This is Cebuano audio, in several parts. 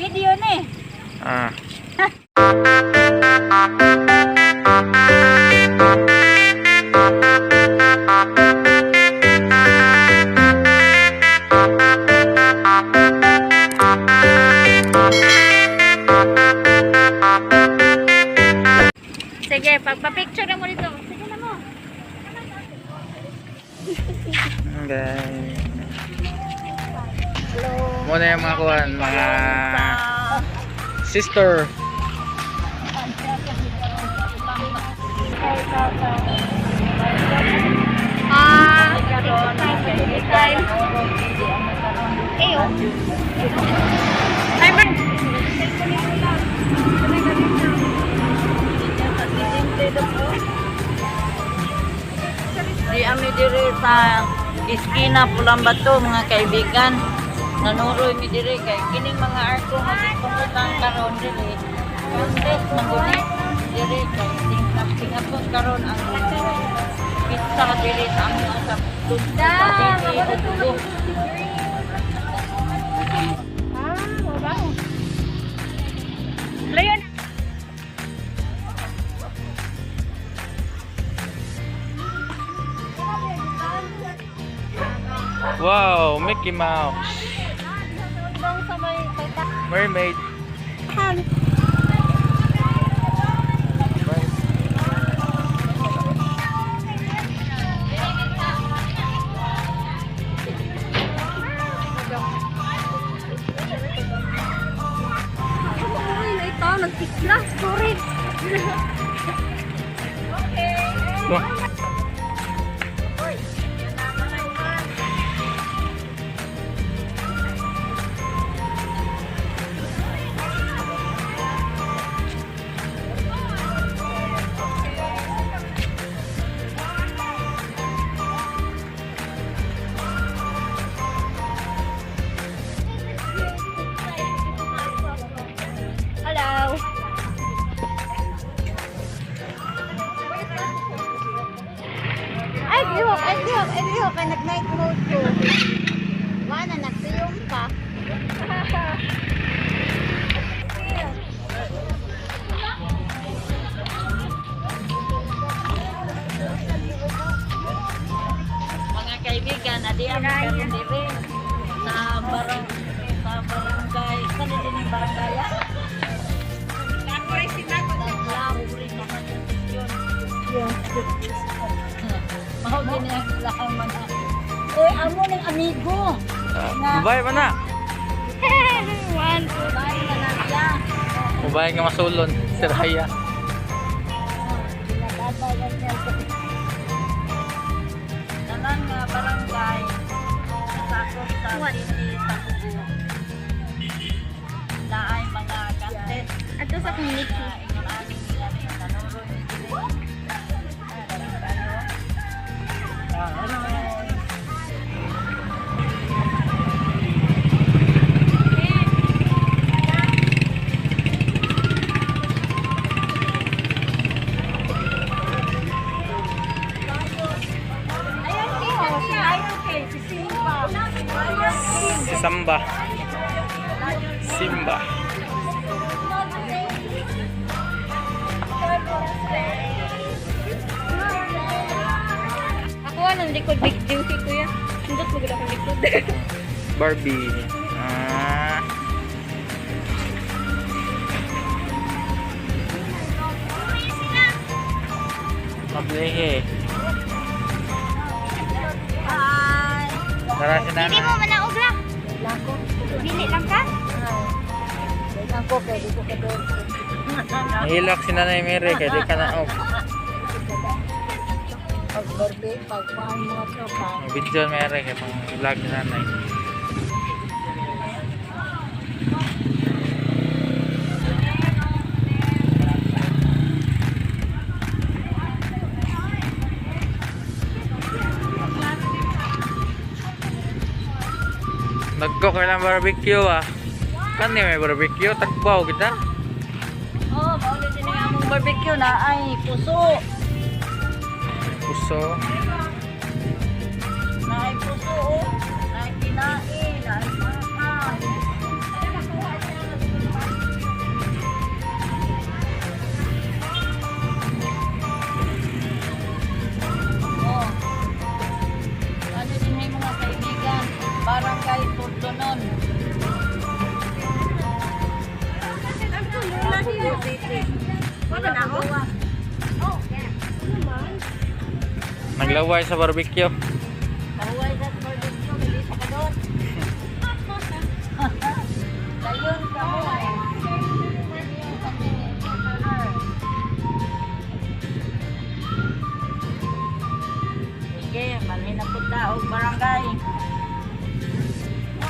Video ni. Ah. Sige, pagpa-picture na mo dito. Sige na mo. Okay. Muna yung mga kuhan, mga sister. Ah, time. Eh, oh. Ay, Di ami diri sa iskina Pulang Bato, mga kaibigan. Nanuroy mi diri kay kining mga arko nga gipangutang karon diri. Contest man gud ni diri kay tingapon karon ang pizza diri sa among sa Da, sa Tugo. Ah, wow. Layo na. Wow, Mickey Mouse. Mermaid. Uy, ito, nagtiklas, sorry. Wah. Hello. Ay, lihok, ay, lihok, ay, lihok, ay, nag-night mode ko. Wala, nagsiyong pa. Mga kaibigan, adi ami karon diri sa barangay, sa din yung barangay, ah? Mao gini ang ilahang mga. Oy, amo ning amigo. Ah, babae pa na. One, two, Babae na na siya. Babae nga masulon. Si Raya. Tanan nga barangay nasakop sa city sa Cebu. Naay mga contest Ato sa akong Mickey. na ingon ani nila ni nanuroy ni diri. Ah, hello. Si Samba. Simba. Ako anong likod, big duty, kuya. Hindot mo gud akong likod. Barbie. Ah. Mablehe. Tara si Hindi nanay. mo manaog lang. Dili lang ka? Nahilak si Nanay Mary kay di ka na off. Video Mary kay pang vlog ni nanay. Nagko kailang barbecue ah. Kani may barbecue, tagbaw kita. Oh, mao ni din ang among barbecue na ay puso. Puso. Na ay puso oh. Na ay kinain, na ay baka. Dayon. Bogo City. Wala na ako. Naglaway sa barbecue. Pahuway sa barbecue, bilis ka doon. Dayon ka mo. Sige, manhin na punta og barangay.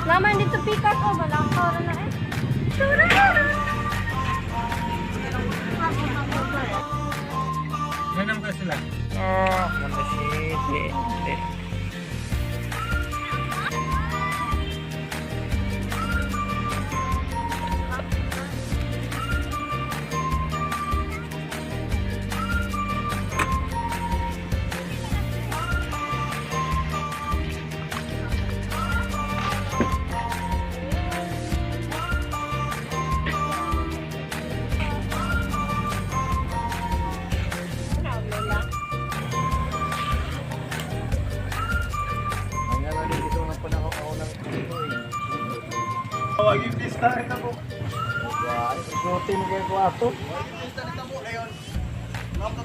Naman dito pikas oh, wala akong kaura na eh. Ganun ka sila. Oh, Mundo City.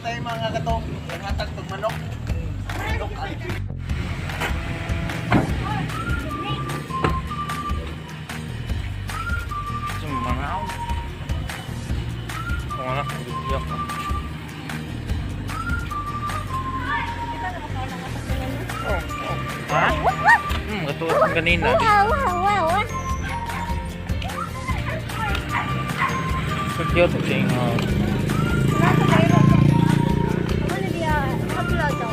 Tayo mga katong hatag pagmanok. Sumangaw. Wala, video ko. Ha? Katuot ko kanina. Wow. So cute thing. Oh. Nasa kayo. Ano diya? Kapila daw.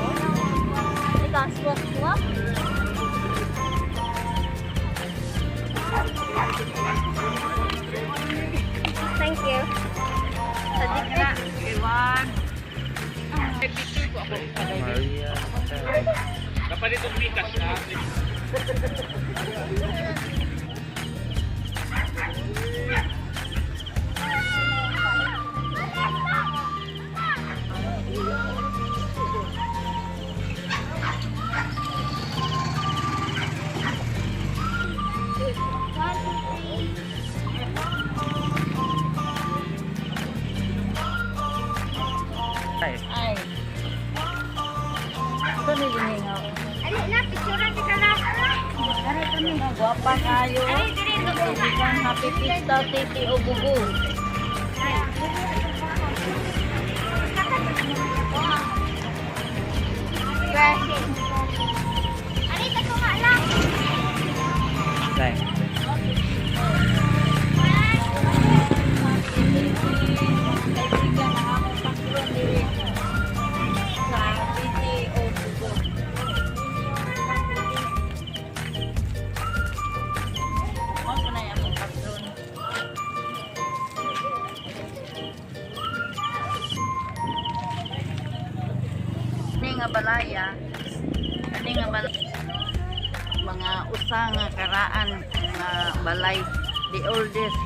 Ikaw, swak swak. Thank you. Sadik na. Iwan. Maria. One, two, three. Ay, Ay. Ito ni Liningaw. Ali na, picturean kita na. Aray kami nga, gwapa kayo. Ali, diri, Kaibigan, happy Pista City o Bugo. Ali, tatunga lang. ay. Kaibigan, ang among patron diri sa City o Bugo. Mo ko na yung among patron. Ani nga balaya, ani nga balaya, mga usa nga karaan nga balay, the oldest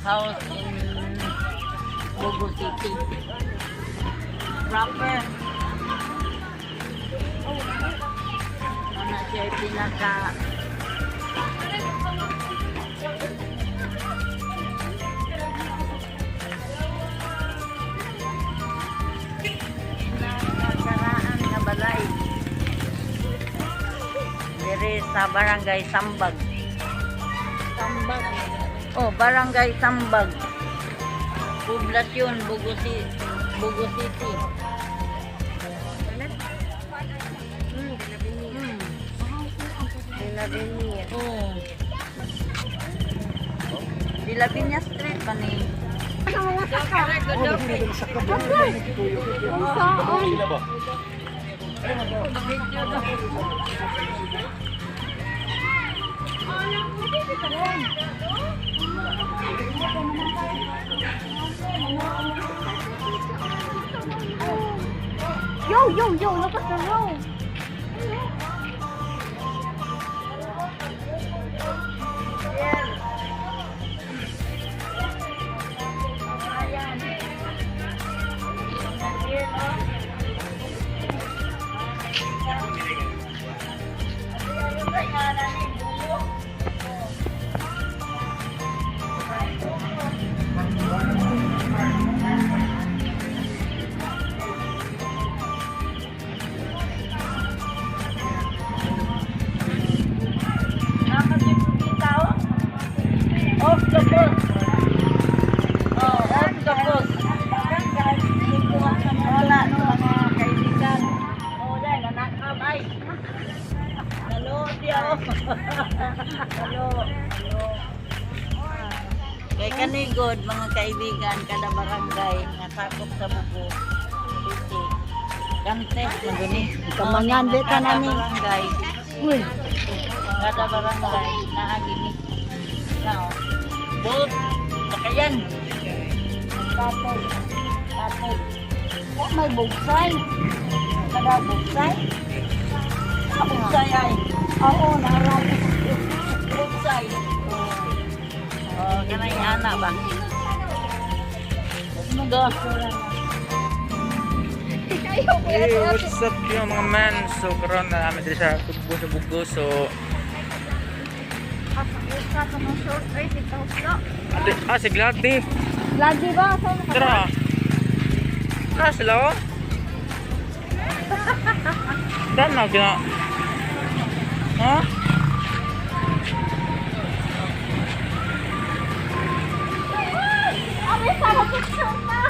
house in Bogo City. Proper. Ano siya yung pinaka pinakakaraan nga balay. Dire sa Barangay Sambag. Sambag. Oh, Barangay Sambag. Poblasyon, Bogo City. Bogo City. Oh. De La Viña Street pa ni. Yo, yo, yo, look at the road. Octopus. Oh, octopus. Wala no mga kaibigan. Oh, dahil nanakam ay. Nalo siya oh. Nalo. Nalo. Kay kanigod mga kaibigan kada barangay nga sakop sa Bugo City. Contest na guni. Kamangan, di ka Kada na ni. barangay. Uy. Kada barangay naagi ni. Nao. Boat sakayan. Tatay. Tatay. Oh, may bugsay. Kada bugsay. Ah, bugsay ay. Oo, naarami. Bugsay. Oh, kanay ana ba? Ano go? Hey, what's up yung mga man? So, karon na namin diri sa Tugbo sa Bugo. So, ate, si Glady. Lagi ba? Saan ka? Tara. Tara sila, oh. Dan na, gina. Ha? Ay, para picture na.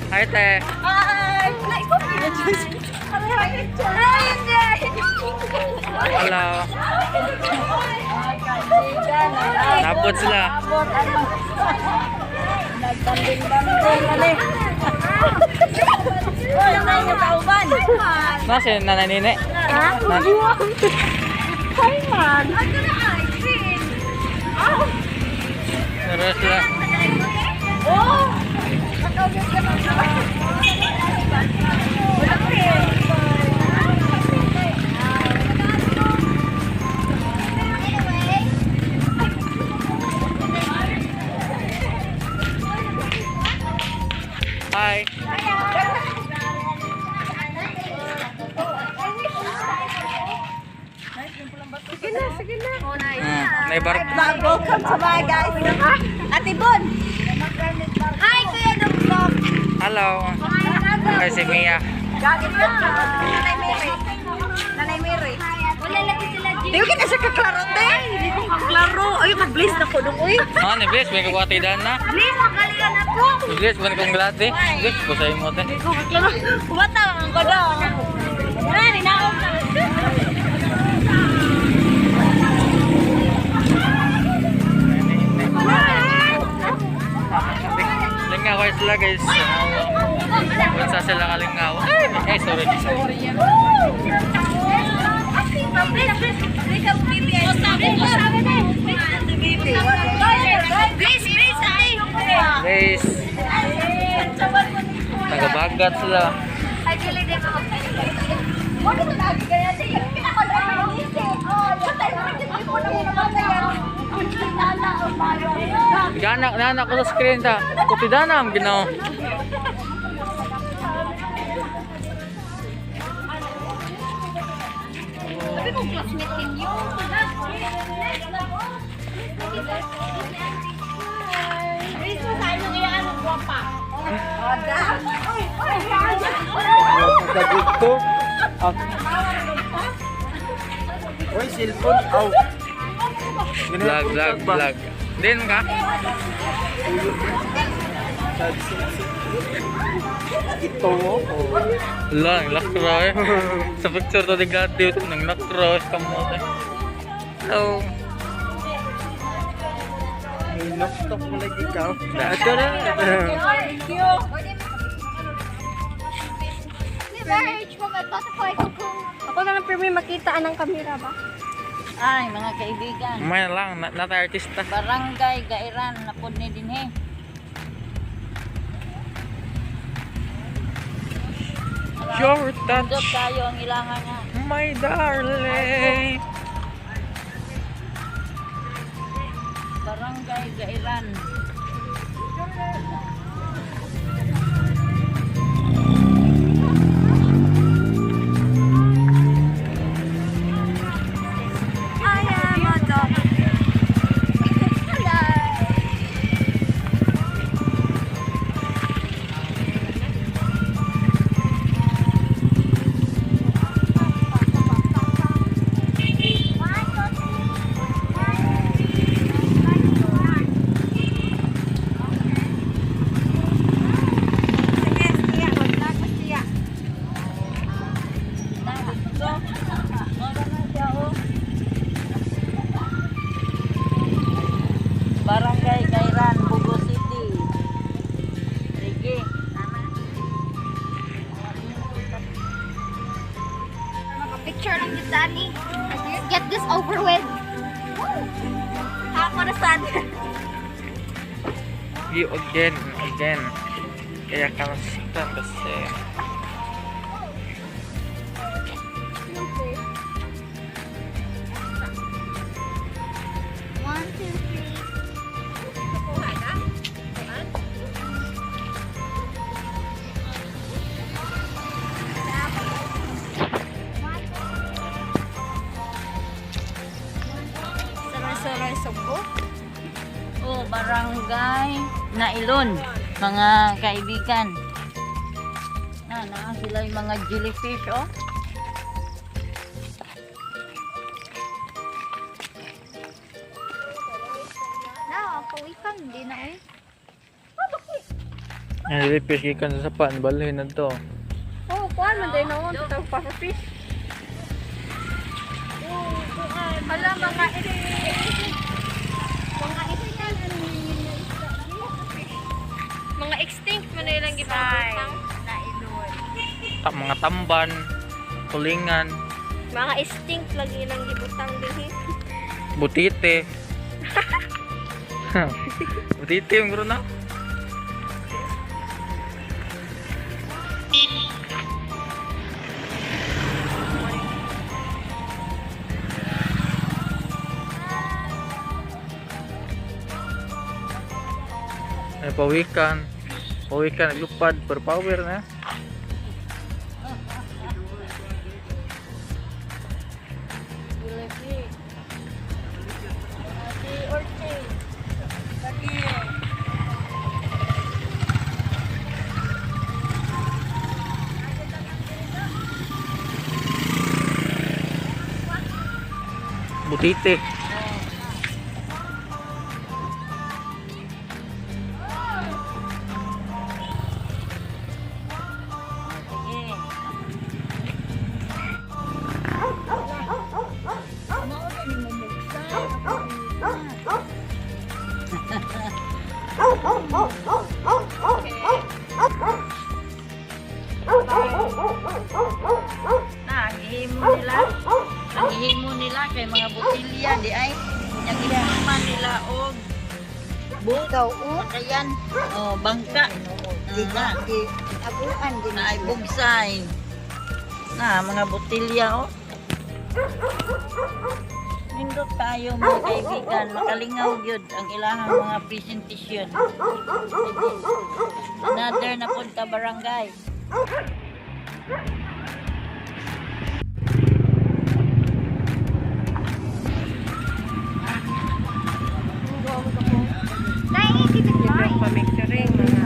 Hi, te. Hi! Ay, ko. Ay, hindi. Hello. Napot sila. Abot ang mga Nagtanding-banding na ni. Wala na yung tauban. Nasa yung nanay nene? Ha? Hi, man. Ano na ay? Queen. Oh. Tara sila. Oh! Nakaulit ka na. Wala ko eh. Hi. Sige na, sige na. Oh, nice. May bar. Welcome to my guys. Ate Bon. Hi, Kuya Dok. Hello. Hi, si Mia. Nanay Mary. Nanay Mary. Wala lagi sila, G. Di ko na siya kaklaro, te. Di ko kaklaro. Ay, mag-blaze na ko dong, uy. Ah, ni Bliss, may kukuha dan na. Please, magalingan ako. Bliss, ban kong Glady. Bliss, kusay mo te. Di ko kaklaro. Kumata ang ko daw. Wala, ninaog na. Lingaw kayo sila guys. Unsa sila kalingaw. Ay, sorry. Please, please, ate. Guys, tagabagat sila. Ay, dili di ba? Wala na lagi kaya siya. Ganak na ko sa screen ta. Kutidana ang ginoo. Sabi kong classmate ninyo. Please, sa ano kaya ano guwapa? Dagito. Uy, cellphone. Aw. Vlog, vlog, vlog. Din ka? Ito mo. Lang, lakro eh. Sa picture to di Glady, ito nang lakro eh. Kamote. Hello. May laptop mo lagi ka. Ito na. Ako na lang pirmi makita ang kamera ba? Ay, mga kaibigan. May lang, nata artista. Barangay Gairan na pod ni dinhi. Your Tundok touch, tayo ang ilangan nga. my darling. Barangay Gairan. I am a dog. Hello. Ako na sad. You again, again. Kaya kamusta kasi. One, two, three. Saray-saray sugbo. Oh, barangay Nailon, mga kaibigan. Na, na sila yung mga jellyfish, oh. Na, pawikan di na eh. Ang jellyfish gikan sa sapan, balhin na to. Oh, kuan man day noon tawag pa fish. Hala mga Mga ikan ano yun na isda. mga extinct man na ilang gibutang. Nailon. Mga tamban, tulingan, Mga extinct lagi ilang gibutang dinhi. butite. Butite yung guro na. Ay, pawikan. Pawikan, naglupad, per power na. Jellyfish. Mga sea urchin. Lagi. Butite. Sige. Mao na ni mumugsa. Na, ang gihimo nila. Ang gihimo nila kay mga botilya di ay. Nya gihiman nila og boat. Daw, oh. Sakayan. Oh, bangka. Di Na, di abuan din na ay bugsay. Na, mga botilya oh. Nindot tayo mga kaibigan, makalingaw gyud ang ilahang mga presentation. Sige. Another na punta barangay. Naikipit ba? Pa-picturing mga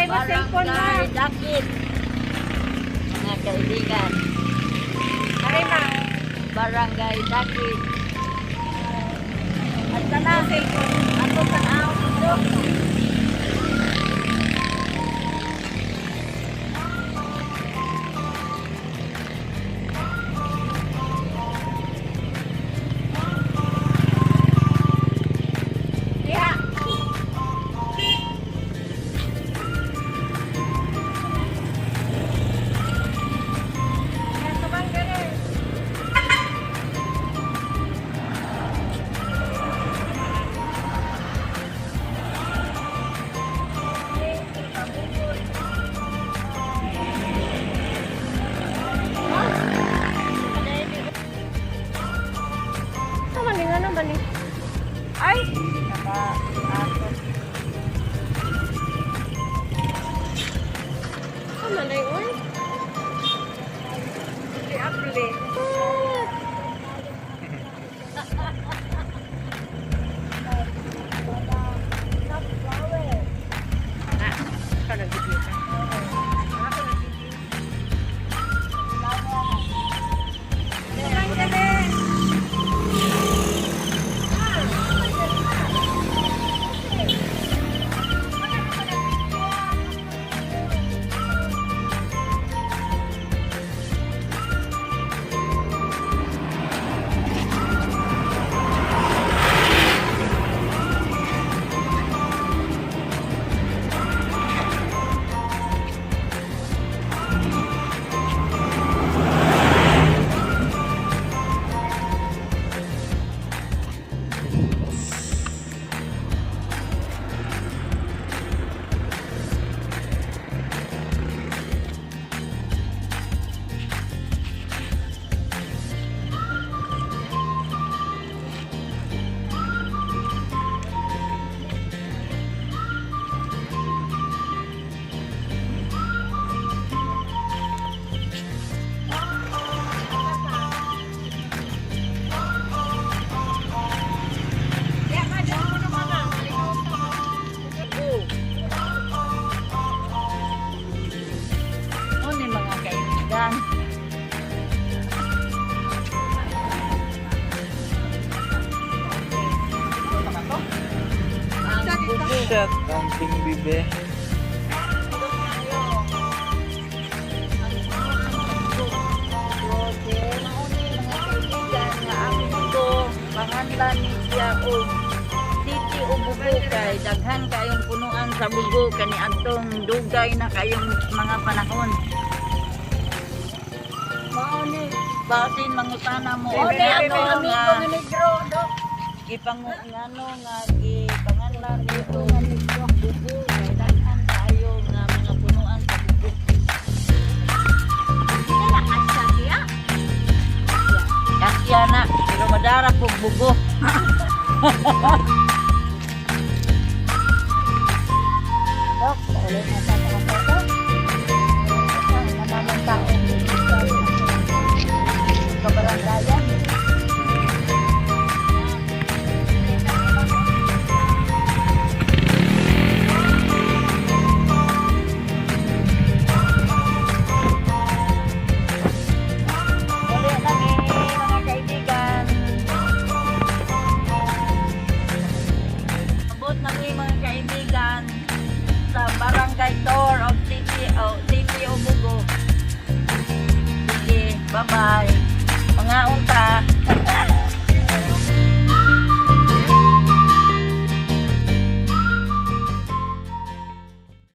Sa imong cellphone na. Barangay Dakit. Mga kaibigan. Ari ma. Barangay Dakit. At na, ako tanaw dito. Diha. Tubang gani. Sama ni nga naman ni. Ay! Naka, ako. Sama na yun. Di apli. Ah. Ah, ikaw nag-video ka. Ako nag-video. Sobrang galing. Kaya nga, dyan mo naman ah. Malinaw ka. Ano ni mga kaibigan? Ang bugo. Shit, camping bibe. Panganlan ni siya og City o Bugo kay daghan kayong punuan sa Bugo kani adtong dugay na kayong mga panahon. Mao ni. Basin mangutana mo. Mao ni Ano ako amigo nga nga negro do. gipangu ngano nga gipanganlan ni og Bugo kay daghan kaayo nga mga punuan sa Bugo. Hindi na kasya siya. Kasya na pero madara pug bugo. Dok, uli na sa mga photo. Namamang tao Kabarangayan. Uli na mi mga kaibigan. Abot na mi mga kaibigan sa Barangay Tour of City of Bugo. Sige, bye-bye. Mga unta.